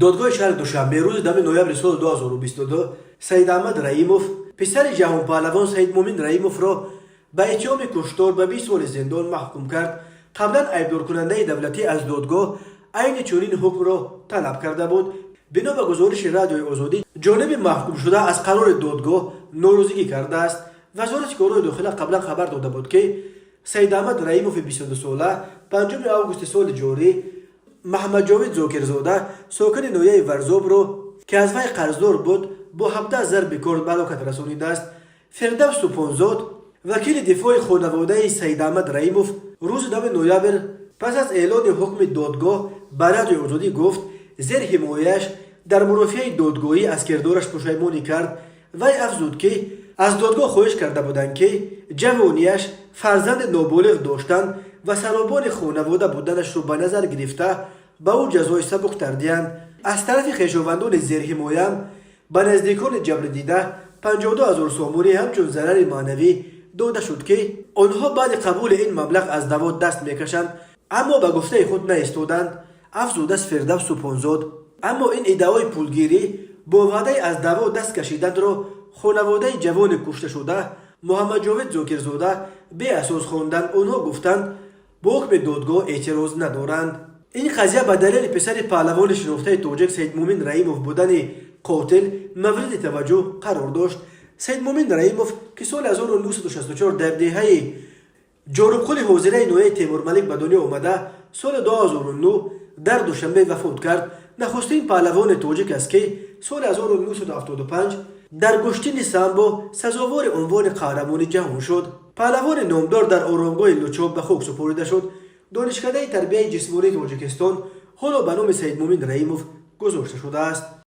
Додгоҳи шаҳри Душанбе рӯзи 10 ноябри соли 2022 Саидаҳмад Раимов, писари ҷаҳонпаҳлавон Саидмӯмин Раимовро, ба иттиҳоми куштор ба 20 соли зиндон маҳкум кард. Қаблан айбдоркунандаи давлатӣ аз додгоҳ айни чунин ҳукмро талаб карда буд. Бино ба гузориши Радиои Озодӣ, ҷониби маҳкумшуда аз қарори додгоҳ норозигӣ кардааст. Вазорати корҳои дохила қаблан хабар дода буд, ки Саидаҳмад Раимови 22сола 5 августи соли ҷорӣ Маҳаммадҷовид Зокирзода, сокини ноҳияи Варзобро, ки аз вай қарздор буд, бо 17 зарби корд ба ҳалокат расонидааст. Фирдавс Супонзод, вакили дифои хонаводаи Саидаҳмад Раимов, рӯзи 10 ноябр пас аз эълони ҳукми додгоҳ ба Радиои Озодӣ гуфт, зерҳимояаш дар мурофиаи додгоҳӣ аз кирдораш пушаймонӣ кард. Вай афзуд, ки аз додгоҳ хоҳиш карда буданд, ки ҷавониаш, фарзанди ноболиғ доштан ва саробони хонавода буданашро ба назар гирифта, ба ӯ ҷазои сабуктар диҳанд. Аз тарафи хешовандони зерҳимоям ба наздикони ҷабрдида 52 ҳазор сомонӣ ҳамчун зарари маънавӣ дода шуд, ки онҳо баъди қабули ин маблағ аз даъво даст мекашанд, аммо ба гуфтаи худ наистоданд, афзудааст Фирдавс Супонзод. Аммо ин иддаои пулгирӣ бо ваъдаи аз даъво даст кашиданро хонаводаи ҷавони кушташуда Муҳаммадҷовид Зокирзода беасос хонданд. Онҳо гуфтанд, бо ҳукми додгоҳ эътироз надоранд. Ин қазия ба далели писари паҳлавони шинохтаи тоҷик Саидмӯмин Раимов будани қотил мавриди таваҷҷӯҳ қарор дошт. Саидмӯмин Раимов, ки соли 1964 дар деҳаи Ҷорубқули ҳозираи ноҳияи Темурмалик ба дунё омада, соли 2009 дар Душанбе вафот кард, нахустин паҳлавони тоҷик аст, ки соли 1975 дар гӯштини самбо сазовори унвони қаҳрамони ҷаҳон шуд. Паҳлавони номдор дар оромгоҳи Лучоб ба хок супорида шуд. Донишкадаи тарбияи ҷисмонии Тоҷикистон ҳоло ба номи Саидмӯмин Раимов гузошта шудааст.